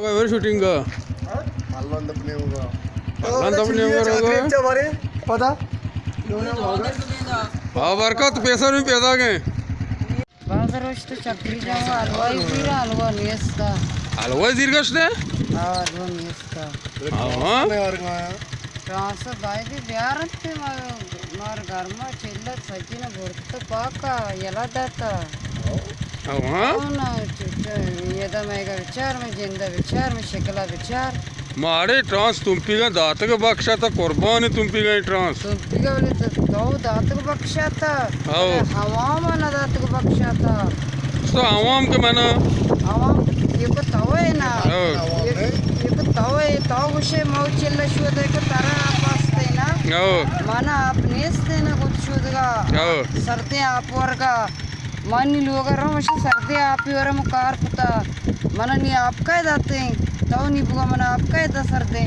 ہوگا شوٹنگ کا؟ ملبند اپنے ہوگا۔ ملبند اپنے ہوگا، ہوگا۔ پتا؟ بابرکت پیسہ نہیں پیدا گئے۔ باز روچ تو چکری جاؤں، حلوائی زیرا، حلوا نیستا۔ حلوائی زیر گشتے؟ ہاں، حلوا نیستا۔ ہاں۔ ٹرانس باید بیارت، مار گرما چلت سجین برت پاکا یلا داتا۔ ہاں۔ اون چ-، چ-، یدا میگا بچار، میں جندا بچار، میں شکلا بچار۔ ماڑے ٹرانس تمپیگا داتگ بخشا تا، قربان تمپیگا ٹرانس۔ تمپیگا بلے تو، تو داتگ بخشا تا۔ او۔ ہوا ما نہ داتگ بخشا تا۔ تو عوام کے منا۔ عوام یہ کو تو ہے نا۔ او۔ یہ، یہ کو تو ہے، تو گوشے مو چل شو دے کو ترا آپ واسطے نا۔ او۔ منا آپ نیستے نا گت شودگا۔ او۔ سردیں آپ ورگا۔ منی لوگ ءَ رو مشی سردیں آپی ورم کار کتا۔ من نی آپ کئے داتیں؟ تو نی بگو من آپ کئے دا سردیں؟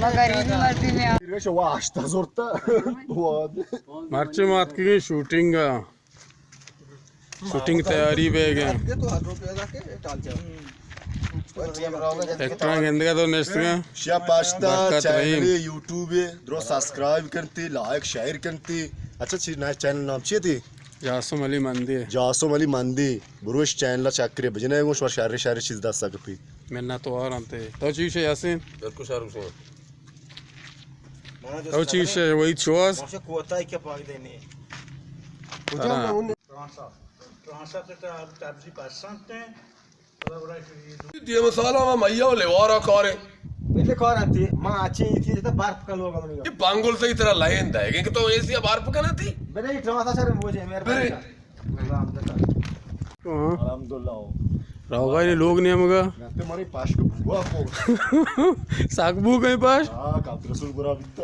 ما غریبی مردی میں آ۔ مرچی ماتکگیں شوٹنگ ءَ۔ شوٹنگ تیاری بیگ ءَ۔ ایکٹراں گندگا تو نشتگا۔ شیا پاشتا برکت رحیم۔ چینل یوٹیوب ءَ درو سبسکرائب کنتی، لائک شیئر کنتی۔ اچھا چی نہ چینل نام چی تھی؟ جاسم علی مندی۔ جاسم علی مندی۔ بروش چینل چکرے بجنے گوش ور شر شر چیز دست سکپی۔ منت وار انت۔ تو چی شے یاسین؟ بالکل شاہ رخ۔ تو چی شے وحید شواز؟ ماشا کوتا ہے کیا پاک دینے؟ ٹرانسا۔ ٹرانسا تے تبزی پسند ہیں۔ دیمے سالا ما میا و لیوارا کارے۔ بلے کار انتی، ما اچے ایتی جتا برف کا لوگ ہمیں۔ یہ پانگل سے ترا لائن دے گے کہ تو ایسی برف کا نہ تھی۔ بلے ٹرانسا سر مجھے میرے برے۔ ہاں۔ الحمدللہ۔ راوگا نے لوگ نے ہمگا۔ تے مارے پاش کو بوا کو۔ ساک بو کہیں پاش؟ ہاں، کاب رسول برا بیتا۔